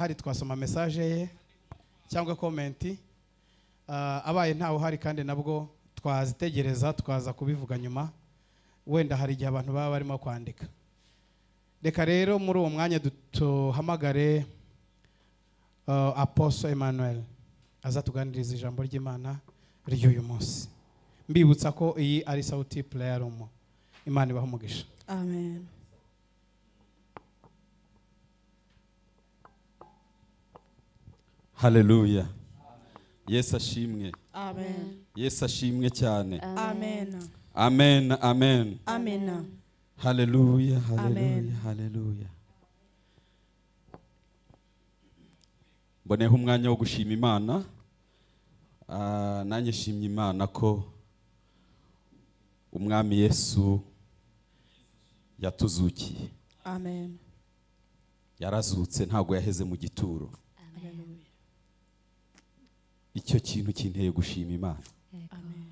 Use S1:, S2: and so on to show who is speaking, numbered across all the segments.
S1: Hari twasoma message ye cyangwa comment. Abaye ntawe uhari kandi nabwo twazitegereza tukaza kubivuga nyuma, wenda hari igihe abantu baba barimo kwandika. Reka rero muri uwo mwanya duhamagare Apostle Emmanuel aza tuganiriza ijambo ry'Imana ry'uyu munsi. Mbibutsa ko iyi ari Sauti Prayer Room. Imana ibahe umugisha.
S2: Amen.
S3: Haleluya. Yesu ashimwe.
S2: Amen.
S3: Yesu ashimwe cyane.
S2: Amen.
S3: Amen, amen.
S2: Amen.
S3: Haleluya, haleluya, haleluya. Mboneho umwanya wo gushima Imana. Nanjye shimye Imana ko Umwami Yesu yatuzukiye.
S2: Amen.
S3: Yarazutse ntago yaheze mu gituro. Icyo kintu kinteye gushima Imana.
S2: Amen.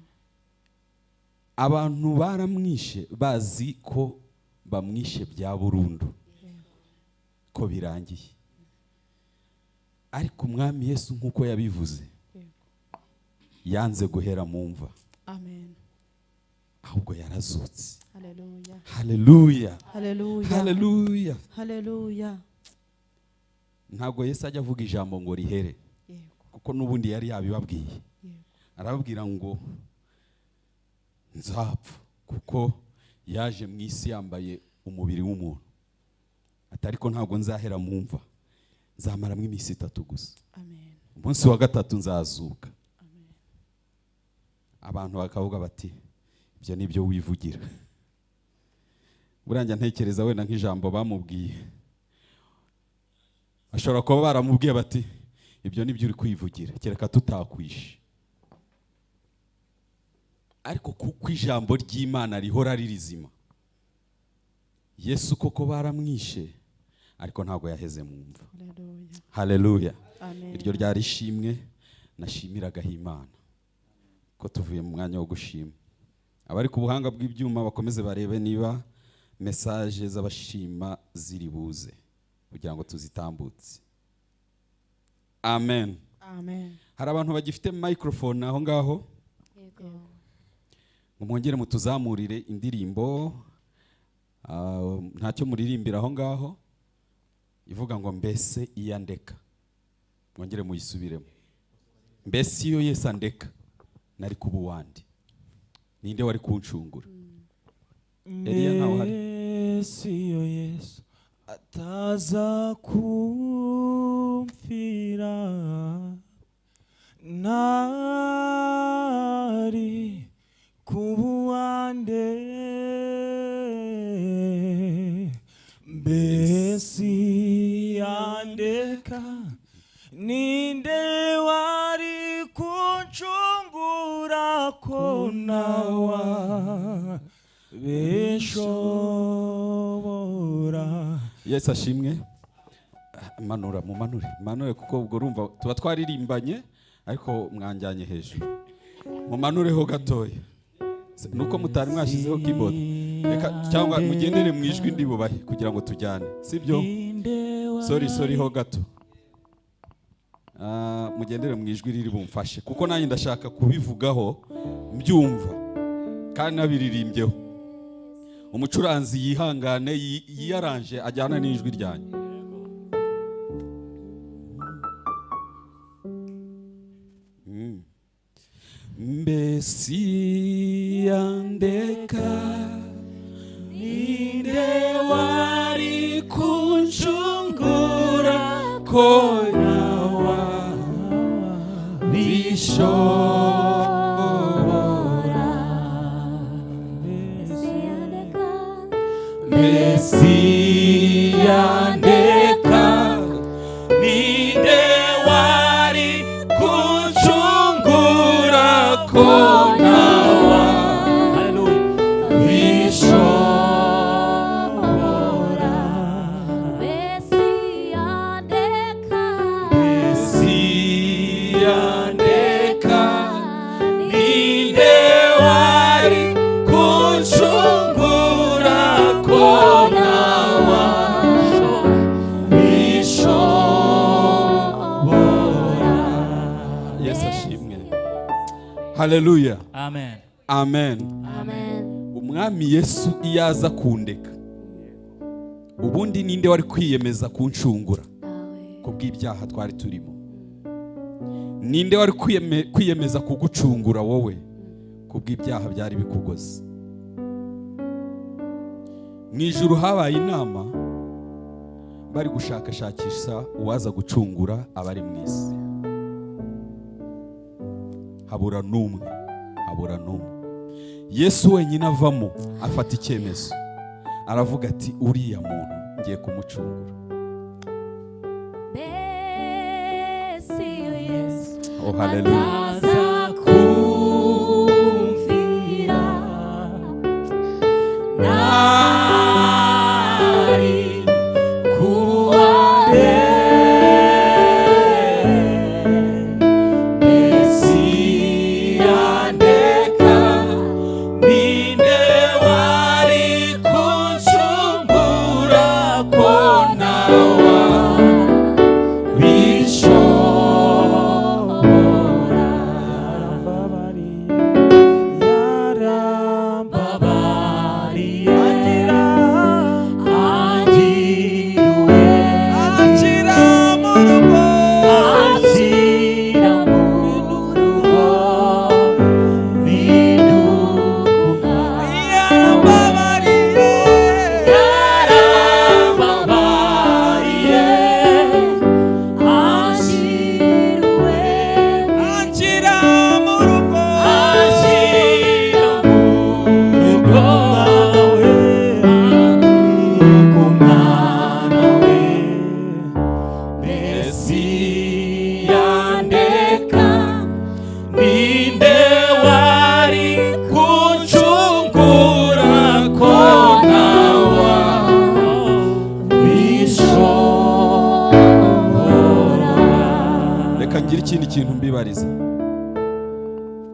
S3: Abantu baramwishe bazi ko bamwishe bya burundu, ko birangiye. Ariko Umwami Yesu nkuko yabivuze yanze guhera mu mva.
S2: Amen.
S3: Ahubwo yarazutse.
S2: Haleluya.
S3: Haleluya.
S2: Haleluya.
S3: Haleluya.
S2: Haleluya.
S3: Ntago Yesu ajya avuga ijambo ngo rihere, kuko nubundi yari yabibabwiye. Arababwira ngo nzapfa, kuko yaje mu isi yambaye umubiri w'umuntu. Atariko ntago nzahera mu mva, nzamaramo iminsi 3 gusa.
S2: Amen.
S3: Umunsi wa 3 nzazuka.
S2: Amen.
S3: Abantu bakavuga bati ibyo nibyo wivugira. Buranja ntekereza wenda nk'ijambo bamubwiye, ashobora kuba baramubwiye bati ibyo nibyo uri kwivugira, kereka tutakwishe. Ariko kuko ijambo ry'Imana rihora ririzima, Yesu koko baramwishe ariko ntago yaheze mu mva. Haleluya. Iryo ryari ishimwe nashimiraga Imana ko tuvuye mu mwanya wo gushima. Abari ku buhanga bw'ibyuma bakomeze barebe niba message z'abashima ziri buze kugira ngo tuzitambutse. Amen.
S2: Amen.
S3: Hari abantu bagifite microphone aho ngaho?
S4: Yego.
S3: Mwongere mutuzamurire indirimbo, ntacyo muririmbira aho ngaho, ivuga ngo mbese iyandeka. Mwongere muyisubiremo. Mbese iyo Yesu andeka nari kuba uwandi, ninde wari kuncungura? Eliya ntawe uhari.
S5: Mbese iyo Yesu ataza kumfira nari kubuande, mbese andeka ninde wari kuncungura ko nawa bishobora.
S3: Yesu ashimwe. Manura, mumanure, manure, kuko ubwo urumva tuba twaririmbanye ariko mwanjyanye hejuru. Mumanureho gatoya. Nuko mutari mwashizeho keyboard. Reka cyangwa mugendere mu ijwi ndi bubahe kugira ngo tujyane. Sibyo? Sorry, sorry ho gato. Mugendere mu ijwi riri bumfashe kuko nanjye ndashaka kubivugaho mbyumva kandi nabiririmbyeho. Umucuranzi yihangane yiyaranje ajyana n'ijwi ryanjye. Mbese yandeka ninde wari kuncungura ko nawa bishobora. Mbese yandeka ninde wari kuncungura ko nawa bishobora.
S4: Mbese yandeka,
S3: mbese yandeka ninde wari kuncungura ko nawa bishobora. Haleluya.
S5: Amen.
S3: Amen.
S4: Amen.
S3: Umwami Yesu iyo aza kundeka, ubundi ninde wari kwiyemeza kuncungura kubw'ibyaha twari turimo? Ninde wari kwiyemeza kugucungura wowe kubw'ibyaha byari bikugoze? Mu ijuru habaye inama, bari gushakashakisha uwaza gucungura abari mu isi. Habura n'umwe, habura n'umwe. Yesu wenyine avamo afata icyemezo, aravuga ati uriya muntu ngiye kumucungura. Oh, haleluya. Ikindi kintu mbibariza,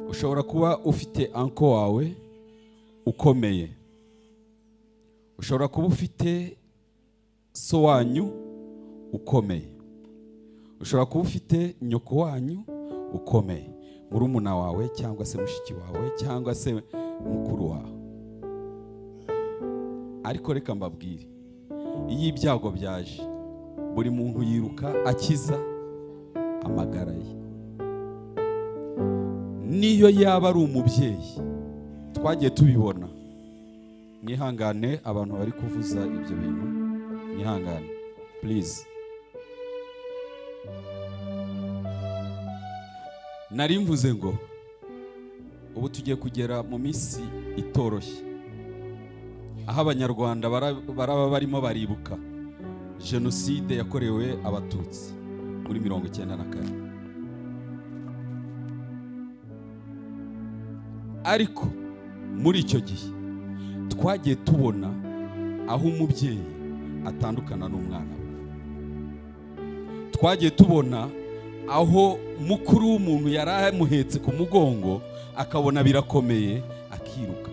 S3: ushobora kuba ufite anko wawe ukomeye, ushobora kuba ufite so wanyu ukomeye, ushobora kuba ufite nyoko wanyu ukomeye, murumuna wawe cyangwa se mushiki wawe cyangwa se mukuru wawe. Ariko reka mbabwire, iyo ibyago byaje buri muntu yiruka akiza amagara ye. Niyo yaba ari umubyeyi, twagiye tubibona. Mwihangane abantu bari kuvuza ibyo bintu, mwihangane please. Nari mvuze ngo ubu tugiye kugera mu minsi itoroshye, aho abanyarwanda baraba barimo baribuka jenoside yakorewe abatutsi muri 94. Ariko muri icyo gihe twagiye tubona aho umubyeyi atandukana n'umwana we, twagiye tubona aho mukuru w'umuntu yari amuhetse ku mugongo akabona birakomeye akiruka,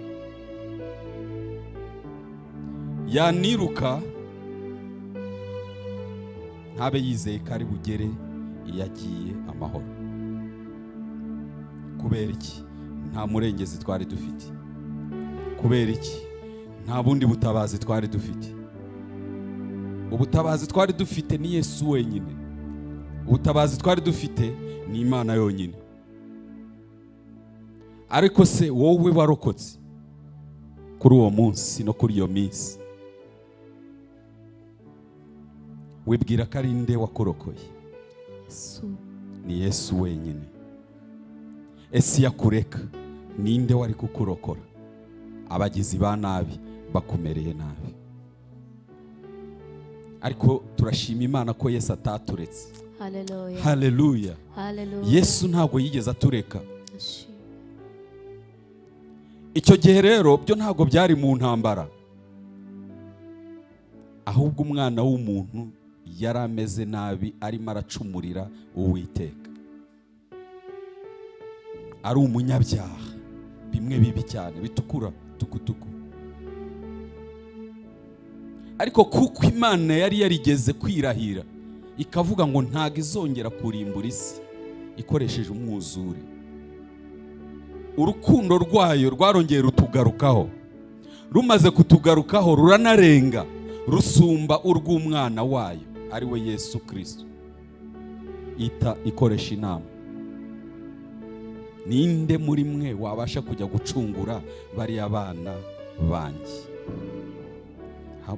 S3: yaniruka ntabe yizeye ko ari bugere iyo agiye amahoro. Kubera iki? Nta murengezi twari dufite. Kubera iki? Nta bundi butabazi twari dufite. Ubutabazi twari dufite ni Yesu wenyine. Ubutabazi twari dufite ni Imana yonyine. Ariko se wowe warokotse kuri uwo munsi no kuri iyo minsi, wibwira ko ari nde wakurokoye? Ni Yesu wenyine. Ese yakureka ninde wari kukurokora? Abagizi ba nabi bakumereye nabi. Ariko turashima Imana ko Yesu ataturetse.
S4: Haleluya.
S3: Haleluya. Yesu ntabwo yigeze atureka. Icyo gihe rero byo ntabwo byari mu ntambara, ahubwo umwana w'umuntu yari ameze nabi, arimo aracumurira Uwiteka, ari umunyabyaha, bimwe bibi cyane bitukura tukutuku. Ariko kuko Imana yari yarigeze kwirahira ikavuga ngo ntago izongera kurimbura isi ikoresheje umwuzure, Urukundo rwayo rwarongeye rutugarukaho, rumaze kutugarukaho ruranarenga, rusumba urw'umwana wayo ari we Yesu Kristo. Ita ikoresha inama. Ninde muri mwe wabasha kujya gucungura bariya bana banjye?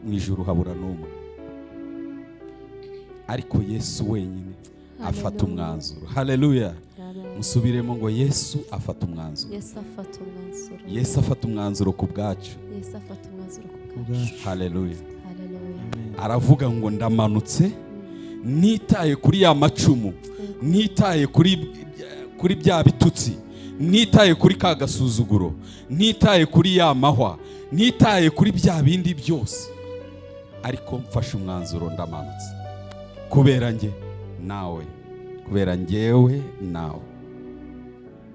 S3: Mu ijuru habura n'umwe, ariko Yesu wenyine afata umwanzuro. Haleluya. Musubiremo ngo Yesu afata umwanzuro.
S4: Yesu afata umwanzuro.
S3: Yesu afata umwanzuro ku bwacu.
S4: Yesu afata umwanzuro ku bwacu.
S3: Haleluya.
S4: Haleluya.
S3: Aravuga ngo ndamanutse, nitaye kuri ya macumu, nitaye kuri bya bitutsi, nitaye kuri ka gasuzuguro, nitaye kuri ya mahwa, nitaye kuri bya bindi byose, ariko mfashe umwanzuro ndamanutse kubera njye nawe, kubera njyewe nawe.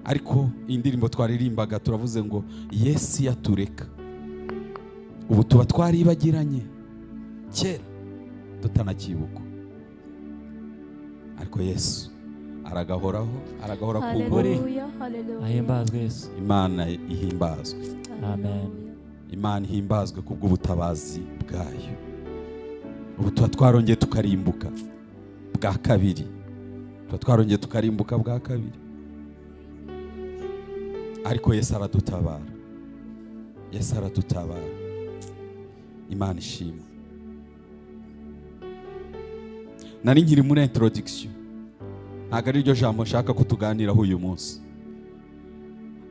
S3: Ariko indirimbo twaririmbaga turavuze ngo Yesu yatureka, ubu tuba twaribagiranye kera tutanakibuka, ariko Yesu aragahoraho, aragahora ku ngoma.
S5: Ahimbazwe Yesu.
S3: Imana ihimbazwe.
S5: Amen.
S3: Imana ihimbazwe kubw'ubutabazi bwayo. Ubu tuba twarongeye tukarimbuka bwa kabiri, tuba twarongeye tukarimbuka bwa kabiri, ariko Yesu aradutabara. Yesu aradutabara. Imana ishimwe. Nari nkiri muri introduction, ntabwo ari ryo jambo nshaka ko tuganiraho uyu munsi,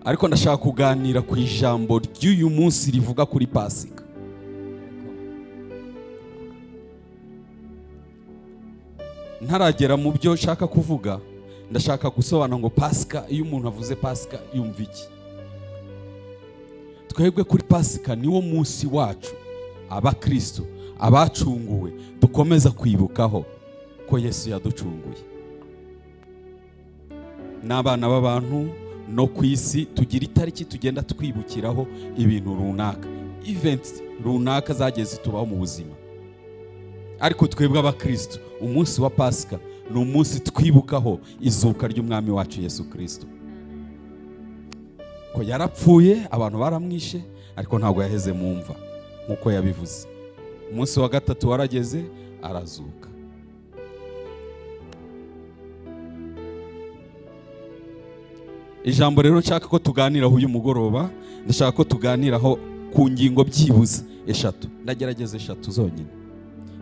S3: ariko ndashaka kuganira ku ijambo ry'uyu munsi rivuga kuri Pasika. Ntaragera mu byo nshaka kuvuga, ndashaka gusobanura ngo Pasika, iyo umuntu avuze Pasika yumva iki? Twebwe kuri Pasika niwo munsi wacu abakristo abacunguwe dukomeza kwibukaho ko Yesu yaducunguye. N'abana b'abantu no ku isi tugira itariki tugenda twibukiraho ibintu runaka, events runaka zagiye zitubaho mu buzima. Ariko twebwe abakristo umunsi wa Pasika ni umunsi twibukaho izuka ry'umwami wacu Yesu Kristo, ko yarapfuye abantu baramwishe, ariko ntabwo yaheze mu mva nkuko yabivuze. Umunsi wa gatatu warageze arazuka. Ijambo rero nshaka ko tuganiraho uyu mugoroba, ndashaka ko tuganiraho ku ngingo byibuze eshatu. Ndagerageza eshatu zonyine,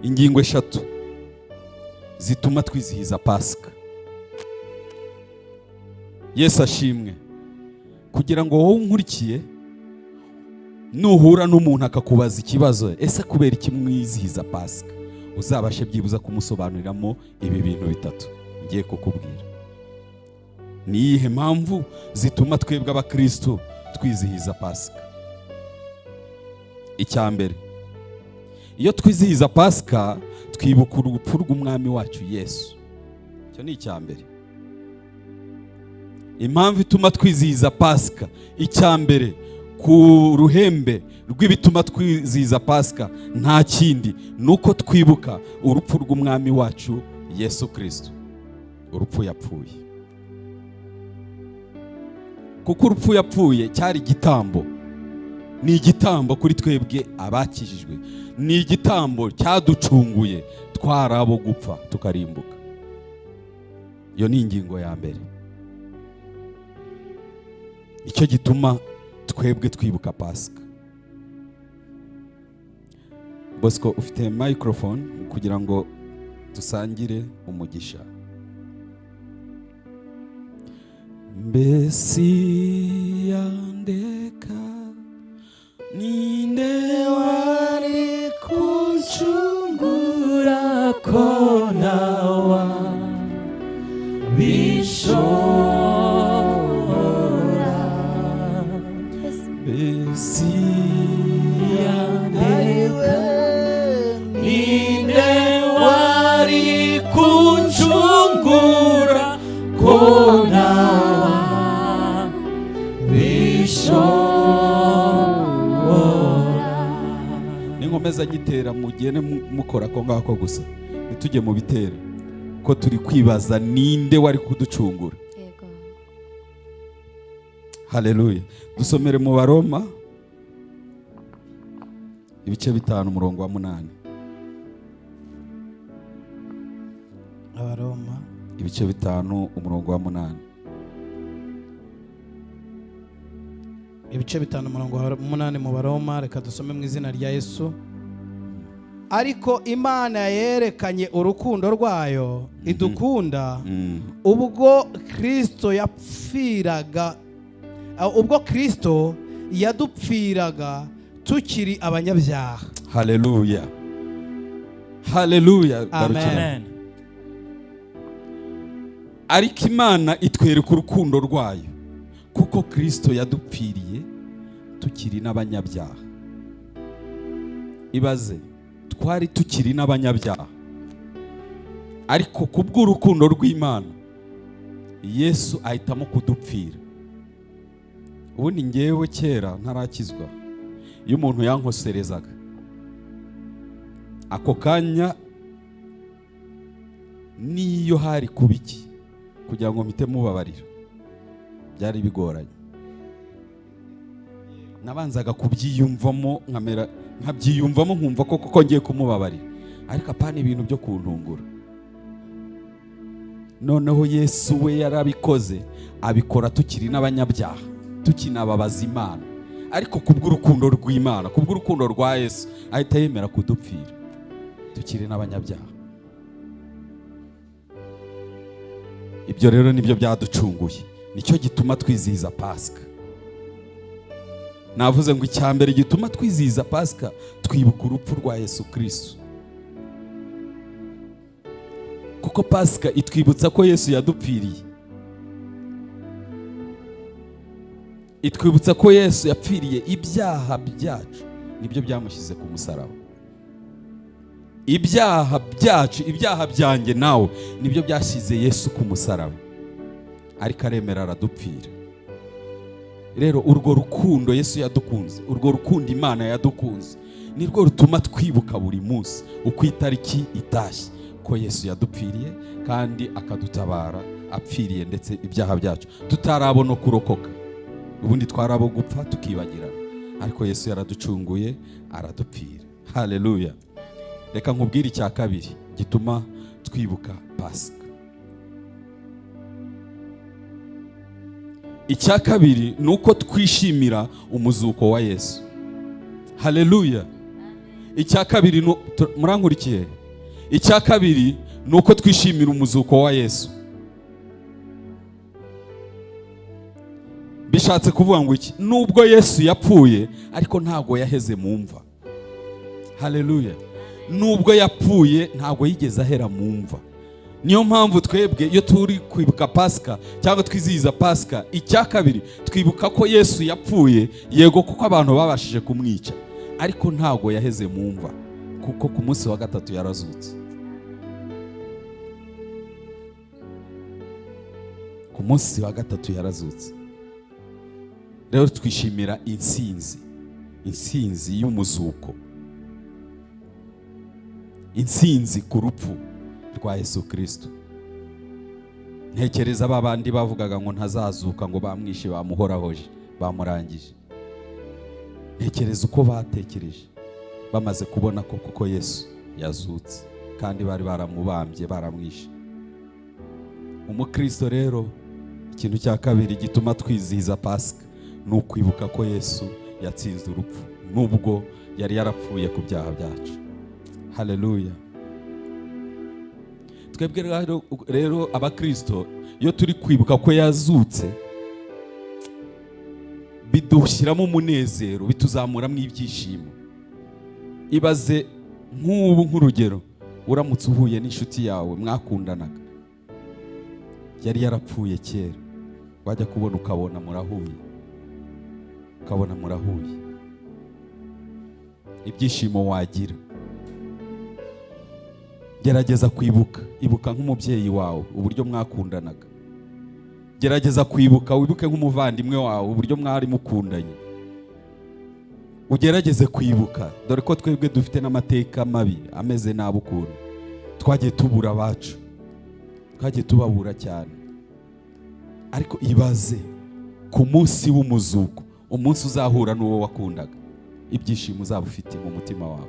S3: ingingo eshatu zituma twizihiza Pasika. Yesu ashimwe. Kugira ngo wowe unkurikiye nuhura n'umuntu akakubaza ikibazo, ese kubera iki mwizihiza Pasika, uzabashe byibuza kumusobanuriramo ibi bintu bitatu ngiye kukubwira. Ni iyihe mpamvu zituma twebwe abakristo twizihiza Pasika? Icya mbere, iyo twizihiza Pasika twibuka urupfu rw'umwami wacu Yesu. Icyo ni icya mbere. Impamvu ituma twizihiza Pasika, icya mbere ku ruhembe rw'ibituma twizihiza Pasika nta kindi, nuko twibuka urupfu rw'umwami wacu Yesu Kristo, urupfu yapfuye. Kuko urupfu yapfuye cyari igitambo, ni igitambo kuri twebwe abakijijwe, ni igitambo cyaducunguye twarabo gupfa tukarimbuka. Iyo ni ingingo ya mbere. Icyo gituma twebwe twibuka Pasika. Bosco ufite microphone kugira ngo dusangire umugisha. Mbesi yandeka ninde wari kuncungura
S5: ko nawa bishobora.
S3: Mbesi
S5: yandeka ninde wari kuncungura ko nawa bishobora.
S3: Ninkomeza gitera mugene mukora ko ngako gusa, ntitujye mu bitero ko turi kwibaza ninde wari kuducungura.
S4: Yego.
S3: Haleluya. Dusomere mu Baroma ibice 5 umurongo wa 8.
S1: Abaroma
S3: ibice 5 umurongo wa 8.
S1: Ibice 5 umurongo wa 8 mu Baroma, reka dusome mu izina rya Yesu. Ariko Imana yerekanye urukundo rwayo idukunda ubwo Kristo yapfiraga, ubwo Kristo yadupfiraga tukiri abanyabyaha.
S3: Haleluya. Haleluya.
S1: Amen.
S3: Ariko Imana itwereka urukundo rwayo kuko Kristo yadupfiriye tukiri n'abanyabyaha. Ibaze, twari tukiri n'abanyabyaha, ariko kubw'urukundo rw'Imana Yesu ahitamo kudupfira. Ubundi ngewe kera ntarakizwa, iyo umuntu yankoserezaga ako kanya, niyo hari kubiki kugira ngo mpite mubabarira byari bigoranye. Nabanzaga kubyiyumvamo, nkamera nkabyiyumvamo, nkumva ko koko ngiye kumubabarira, ariko apana ibintu byo kuntungura. Noneho Yesu we yarabikoze, abikora tukiri n'abanyabyaha, tukinababaza Imana, ariko kubw'urukundo rw'Imana, kubw'urukundo rwa Yesu, ahita yemera kudupfira tukiri n'abanyabyaha. Ibyo rero nibyo byaducunguye, nicyo gituma twizihiza Pasika. Navuze ngo icyambere gituma twizihiza Pasika, twibuka urupfu rwa Yesu Kristo. Kuko Pasika itwibutsa ko Yesu yadupfiriye, itwibutsa ko Yesu yapfiriye ibyaha byacu, nibyo byamushyize ku musaraba. Ibyaha byacu, ibyaha byanjye nawe, nibyo byashyize Yesu ku musaraba, ariko aremera aradupfira. Rero urwo rukundo Yesu yadukunze, urwo rukundo Imana yadukunze, nirwo rutuma twibuka buri munsi uko itariki itashye ko Yesu yadupfiriye kandi akadutabara apfiriye ndetse ibyaha byacu tutarabona kurokoka. Ubundi twarabo gupfa tukibagirana, ariko Yesu yaraducunguye aradupfira. Haleluya. Reka nkubwire icya kabiri gituma twibuka Pasika. Icya kabiri ni uko twishimira umuzuko wa Yesu. Haleluya. Icya kabiri, murankurikiye? Icya kabiri ni uko twishimira umuzuko wa Yesu. Bishatse kuvuga ngo iki? Nubwo Yesu yapfuye, ariko ntago yaheze mu mva. Haleluya. Nubwo yapfuye ntago yigeze ahera mu mva. Niyo mpamvu twebwe iyo turi kwibuka Pasika cyangwa twizihiza Pasika, icya kabiri twibuka ko Yesu yapfuye, yego kuko abantu babashije kumwica, ariko ntago yaheze mu mva, kuko ku munsi wa gatatu yarazutse. Ku munsi wa gatatu yarazutse. Rero twishimira intsinzi, intsinzi y'umuzuko, intsinzi ku rupfu rwa Yesu Kristo. Ntekereza babandi bavugaga ngo ntazazuka, ngo bamwishe, bamuhorahoje, bamurangije. Ntekereza uko batekereje bamaze kubona ko kuko Yesu yazutse, kandi bari baramubambye, baramwishe. Umukristo rero, ikintu cya kabiri gituma twizihiza Pasika ni ukwibuka ko Yesu yatsinze urupfu nubwo yari yarapfuye ku byaha byacu. Haleluya. Twebwe rero abakristo, iyo turi kwibuka ko yazutse, bidushyiramo umunezero, bituzamuramo ibyishimo. Ibaze nk'ubu, nk'urugero, uramutse uhuye n'inshuti yawe mwakundanaga, yari yarapfuye kera, wajya kubona ukabona murahuye, ukabona murahuye, ibyishimo wagira. Gerageza kwibuka, ibuka nk'umubyeyi wawe uburyo mwakundanaga. Gerageza kwibuka, wibuke nk'umuvandimwe wawe uburyo mwari mukundanye. Ugerageze kwibuka, dore ko twebwe dufite n'amateka mabi ameze nabi ukuntu twagiye tubura abacu, twagiye tubabura cyane. Ariko ibaze Ku munsi w'umuzuko, umunsi uzahura n'uwo wakundaga, ibyishimo uzaba ufite mu mutima wawe.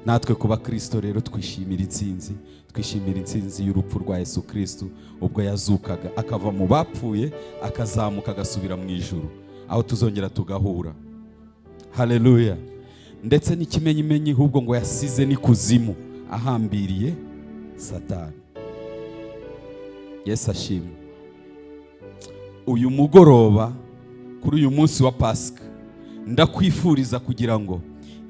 S3: Natwe kuba Kristo rero twishimira intsinzi, twishimira intsinzi y'urupfu rwa Yesu Kristo ubwo yazukaga akava mu bapfuye akazamuka agasubira mu ijuru aho tuzongera tugahura. Haleluya. Ndetse n'ikimenyimenyi ahubwo ngo yasize n'ikuzimu ahambiriye Satani. Yesu ashimwe. Uyu mugoroba kuri uyu munsi wa Pasika ndakwifuriza kugira ngo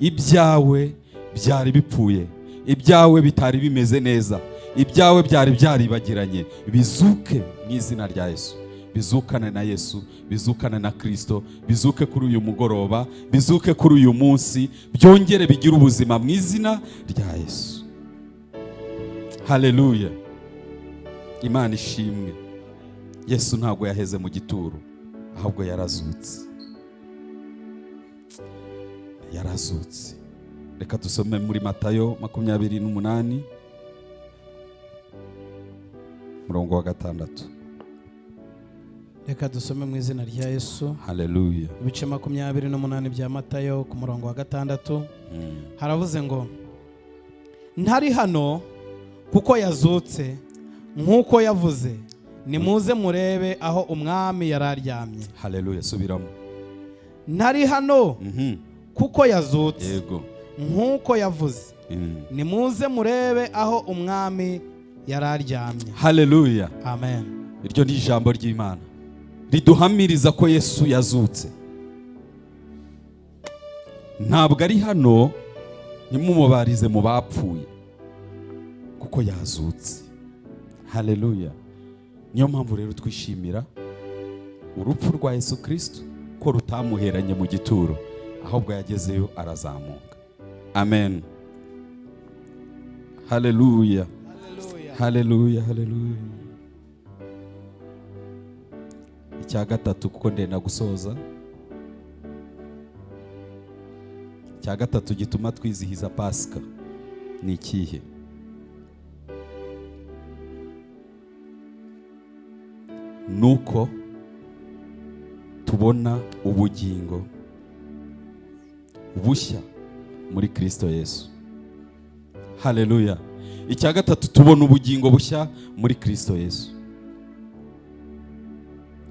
S3: ibyawe byari bipfuye, ibyawe bitari bimeze neza, ibyawe byari byaribagiranye, bizuke mu izina rya Yesu. Bizukane na Yesu, bizukane na Kristo, bizuke kuri uyu mugoroba, bizuke kuri uyu munsi, byongere bigire ubuzima mu izina rya Yesu. Haleluya. Imana ishimwe. Yesu ntabwo yaheze mu gituro, ahubwo yarazutse. Yarazutse. Reka dusome muri Matayo 28 murongo wa 6.
S1: Reka dusome mu izina rya Yesu.
S3: Haleluya.
S1: Ibice 28 bya Matayo ku murongo wa 6. Haravuze ngo ntari hano kuko yazutse nkuko yavuze, nimuze murebe aho umwami yararyamye.
S3: Haleluya. Subiramo.
S1: Ntari hano kuko yazutse.
S3: Yego.
S1: Nkuko yavuze, nimuze murebe aho umwami yararyamye.
S3: Haleluya.
S1: Amen.
S3: Iryo ni ijambo ry'Imana riduhamiriza ko Yesu yazutse. Ntabwo ari hano, nimumubarize mu bapfuye kuko yazutse. Haleluya. Niyo mpamvu rero twishimira urupfu rwa Yesu Kristo ko rutamuheranye mu gituro, ahubwo yagezeyo arazamuka. Amen. Haleluya. Haleluya, haleluya. Icya gatatu, kuko ndenda gusoza. Icya gatatu gituma twizihiza Pasika ni ikihe? Nuko tubona ubugingo bushya muri Kristo Yesu. Haleluya. Icya gatatu, tubona ubugingo bushya muri Kristo Yesu.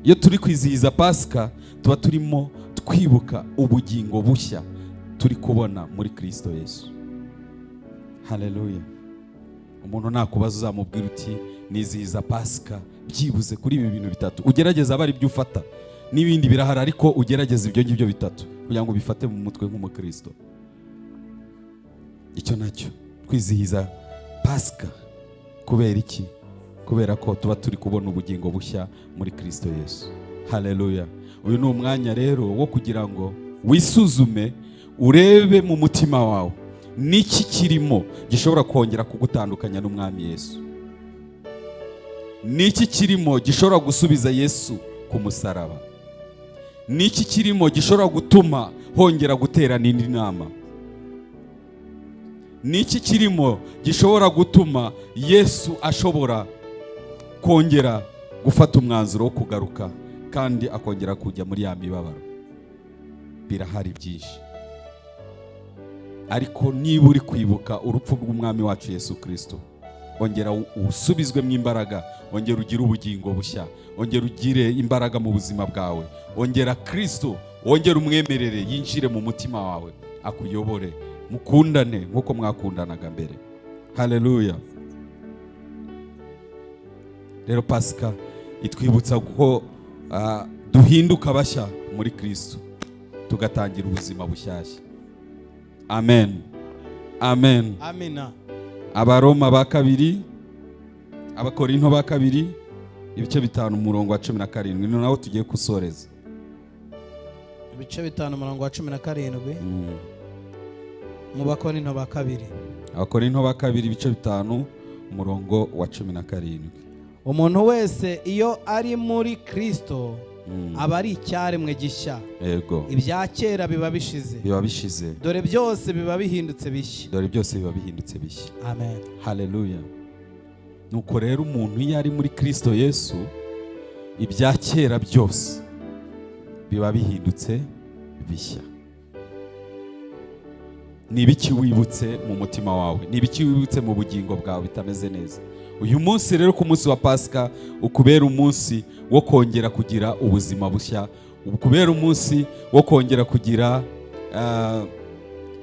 S3: Iyo turi kwizihiza Pasika tuba turimo twibuka ubugingo bushya turi kubona muri Kristo Yesu. Haleluya. Umuntu nakubaza uzamubwira uti nizihiza Pasika byibuze kuri ibi bintu bitatu. Ugerageza abari ibyo ufata n'ibindi birahari, ariko ugerageza ibyo ngibyo bitatu kugira ngo bifate mu mutwe nk'umukristo. Icyo nacyo twizihiza Pasika kubera iki? Kubera ko tuba turi kubona ubugingo bushya muri Kristo Yesu. Haleluya. Uyu ni umwanya rero wo kugira ngo wisuzume, urebe mu mutima wawe niki kirimo gishobora kongera kugutandukanya n'umwami Yesu. Niki kirimo gishobora gusubiza Yesu ku musaraba. Niki kirimo gishobora gutuma hongera guterana indi nama. Niki kirimo gishobora gutuma Yesu ashobora kongera gufata umwanzuro wo kugaruka kandi akongera kujya muri ya mibabaro. Birahari byinshi, ariko niba uri kwibuka urupfu rw'umwami wacu Yesu Kristo, ongera usubizwe mu imbaraga, ongera ugire ubugingo bushya, ongera ugire imbaraga mu buzima bwawe, ongera Kristo, ongera umwemerere yinjire mu mutima wawe, akuyobore, mukundane nkuko mwakundanaga mbere. Haleluya. Rero Pasika itwibutsa ko duhinduka bashya muri Kristo, tugatangira ubuzima bushyashya. Amen. Amen.
S1: Amina.
S3: Abaroma ba kabiri, Abakorinto ba kabiri, ibice 5 umurongo wa 17, ni naho tugiye gusoreza.
S1: Ibice 5 umurongo wa 17. Mu Bakorinto ba kabiri.
S3: Abakorinto ba kabiri ibice 5 umurongo wa 17.
S1: Umuntu wese iyo ari muri Kristo aba ari icyaremwe gishya.
S3: Yego.
S1: Ibya kera biba bishize.
S3: Biba bishize.
S1: Dore byose biba bihindutse bishya.
S3: Dore byose biba bihindutse bishya.
S1: Amen.
S3: Haleluya. Nuko rero umuntu iyo ari muri Kristo Yesu, Ibya kera byose biba bihindutse bishya. Ni ibiki wibutse mu mutima wawe? Ni ibiki wibutse mu bugingo bwawe bitameze neza? Uyu munsi rero ku munsi wa Pasika ukubera umunsi wo kongera kugira ubuzima bushya, ukubera umunsi wo kongera kugira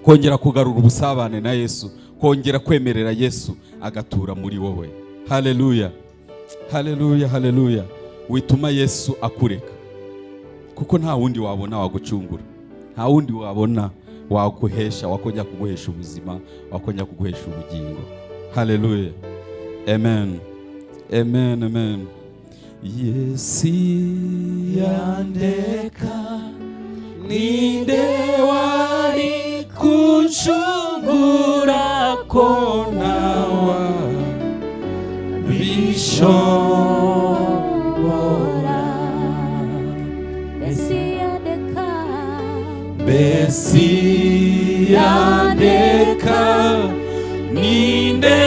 S3: kongera kugarura ubusabane na Yesu, kongera kwemerera Yesu agatura muri wowe. Haleluya, haleluya, haleluya. Wituma Yesu akureka, kuko nta wundi wabona wagucungura, nta wundi wabona waguhesha, wakongera kuguhesha ubuzima, wakongera kuguhesha ubugingo. Haleluya, amen, amen, amen. Yesu
S5: yandeka ninde wari kuncungura ko nawa bishobora. Mbese yandeka ninde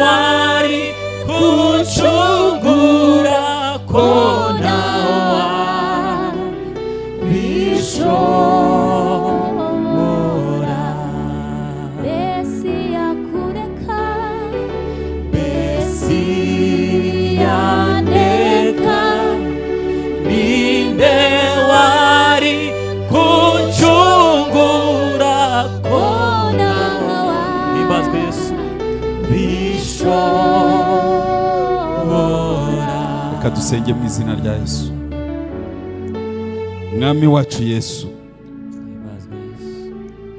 S5: wari kuncungura ko nawa bishobora.
S4: Mbese yakureka,
S5: Mbese yandeka ninde wari kuncungura ko
S4: nawa
S5: himbazwe Yesu bishobora.
S3: Reka dusenge mu izina rya Yesu. Mwami wacu Yesu,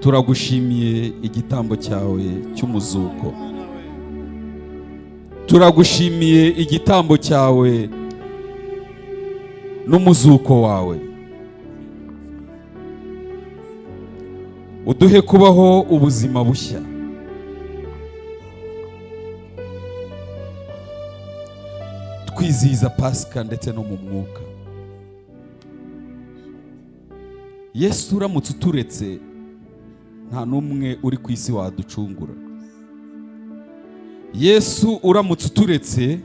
S3: turagushimiye igitambo cyawe cy'umuzuko, turagushimiye igitambo cyawe n'umuzuko wawe. Uduhe kubaho ubuzima bushya, twizihiza Pasika ndetse no mu mwuka. Yesu, uramutse uturetse nta n'umwe uri ku isi waducungura. Yesu, uramutse uturetse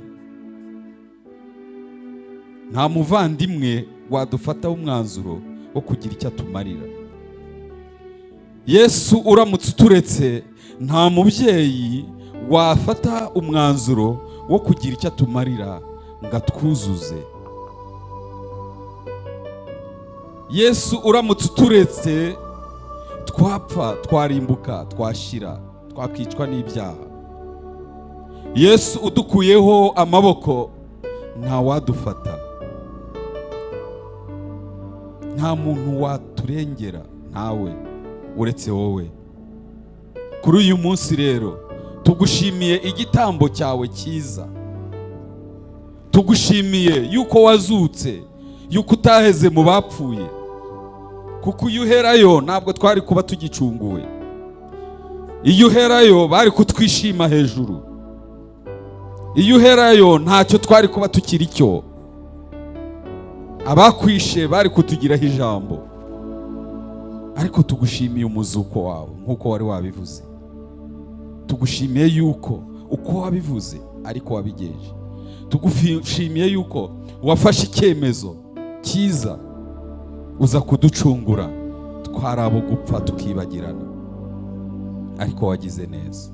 S3: nta muvandimwe wadufataho umwanzuro wo kugira icyo atumarira. Yesu, uramutse uturetse nta mubyeyi wafata umwanzuro wo kugira icyo atumarira ngo atwuzuze. Yesu, uramutse uturetse twapfa, twarimbuka, twashira, twakicwa n'ibyaha. Yesu, udukuyeho amaboko nta wadufata, nta muntu waturengera, ntawe uretse wowe. Kuri uyu munsi rero tugushimiye igitambo cyawe cyiza, tugushimiye yuko wazutse, yuko utaheze mu bapfuye, kuko iyo uherayo ntabwo twari kuba tugicunguwe. Iyo uherayo bari kutwishima hejuru, iyo uherayo ntacyo twari kuba tukiri cyo, abakwishe bari kutugiraho ijambo. Ariko tugushimiye umuzuko wawe nk'uko wari wabivuze, tugushimiye yuko uko wabivuze ariko wabigenje, tugushimiye yuko wafashe icyemezo cyiza uza kuducungura, twari abo gupfa tukibagirana, ariko wagize neza.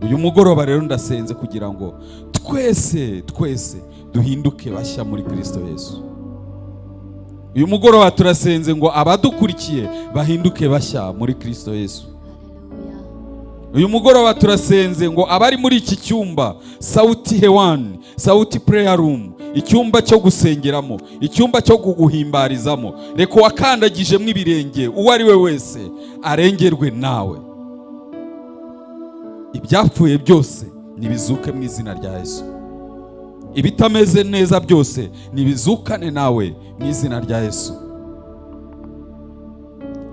S3: Uyu mugoroba rero ndasenze kugira ngo twese twese duhinduke bashya muri Kristo Yesu. Uyu mugoroba turasenze ngo abadukurikiye bahinduke bashya muri Kristo Yesu. Uyu mugoroba turasenze ngo abari muri iki cyumba Sauti Hewani, Sauti Prayer Room, icyumba cyo gusengeramo, icyumba cyo kuguhimbarizamo, reka wakandagijemo ibirenge uwo ari we wese arengerwe nawe. Ibyapfuye byose nibizuke mu izina rya Yesu, ibitameze neza byose nibizukane nawe mu izina rya Yesu.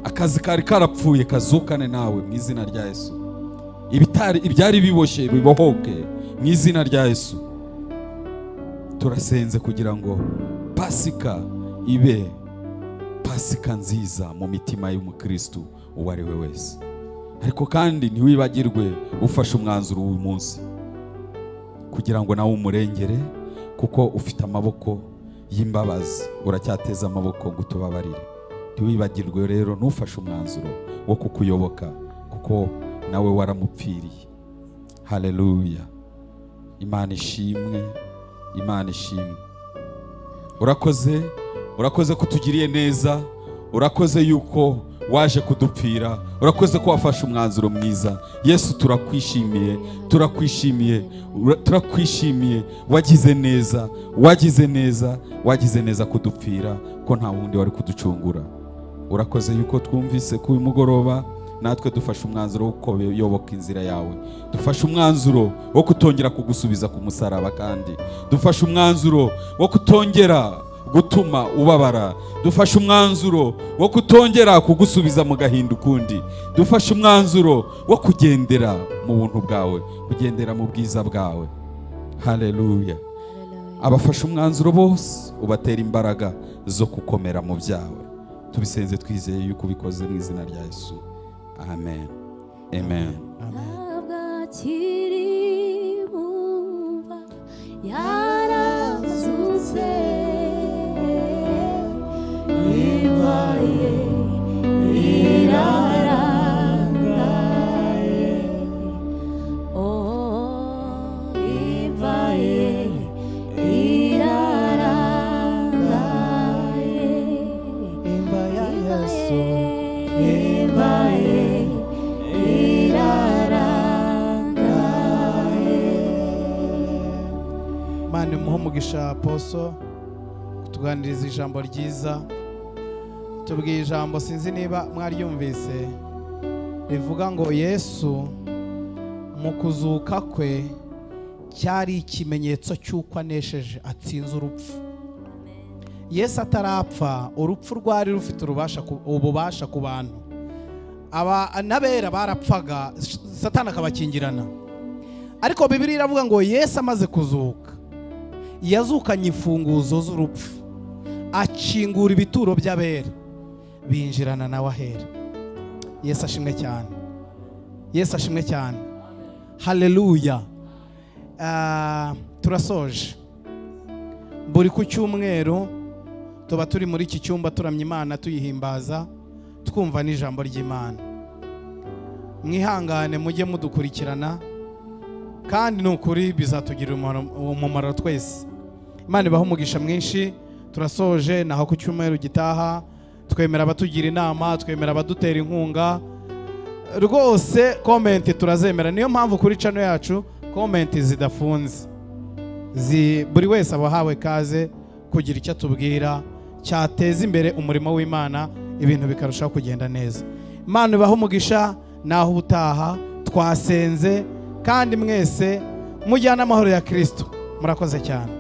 S3: Akazi kari karapfuye kazukane nawe mu izina rya Yesu. Ibyari biboshye bibohoke mu izina rya Yesu. Turasenze kugira ngo Pasika ibe Pasika nziza mu mitima y'umukristo uwo ari we wese. Ariko kandi ntiwibagirwe ufashe umwanzuro uyu munsi kugira ngo nawe umurengere, kuko ufite amaboko y'imbabazi, uracyateza amaboko ngo utubabarire. Ntiwibagirwe rero ntufashe umwanzuro wo kukuyoboka, kuko nawe waramupfiriye. Haleluya. Imana ishimwe, Imana ishimwe. Urakoze, urakoze kutugiriye neza, urakoze yuko waje kudupfira, urakoze ko wafashe umwanzuro mwiza. Yesu turakwishimiye, turakwishimiye, turakwishimiye. Wagize neza, wagize neza, wagize neza kudupfira, ko nta wundi wari kuducungura. Urakoze yuko twumvise ku mugoroba, natwe dufashe umwanzuro wo kuyoboka inzira yawe, dufashe umwanzuro wo kutongera kugusubiza ku musaraba, kandi dufashe umwanzuro wo kutongera gutuma ubabara, dufashe umwanzuro wo kutongera kugusubiza mu gahinda ukundi, dufashe umwanzuro wo kugendera mu buntu bwawe, kugendera mu bwiza bwawe. Haleluya. Abafashe umwanzuro bose ubatera imbaraga zo gukomera mu byawe. Tubisenze twizeye yuko ubikoze mu izina rya Yesu. Amen. Amen.
S1: Umugisha Aposo kutuganiriza ijambo ryiza. Tubwiye ijambo, sinzi niba mwaryumvise, rivuga ngo Yesu mu kuzuka kwe cyari ikimenyetso cy'uko anesheje, atsinze urupfu. Yesu atarapfa, urupfu rwari rufite ububasha ku bantu. Aba n'abera barapfaga, Satani akabakingirana. Ariko Bibiliya iravuga ngo Yesu amaze kuzuka, yazukanye imfunguzo z'urupfu, akingura ibituro by'abera, binjirana nawe ahera. Yesu ashimwe cyane, Yesu ashimwe cyane. Haleluya. Turasoje. Buri ku cyumweru tuba turi muri iki cyumba turamya Imana, tuyihimbaza, twumva n'ijambo ry'Imana. Mwihangane mujye mudukurikirana, kandi nukuri bizatugirira umumaro twese. Imana ibahe umugisha mwinshi. Turasoje, naho ku cyumweru gitaha twemera abatugira inama, twemera abadutera inkunga. Rwose comment turazemera, niyo mpamvu kuri channel yacu comment zidafunze. Buri wese abahawe kaze kugira icyo atubwira cyateza imbere umurimo w'Imana, ibintu bikarushaho kugenda neza. Imana ibahe umugisha. Naho ubutaha twasenze, kandi mwese mujyana amahoro ya Kristo. Murakoze cyane.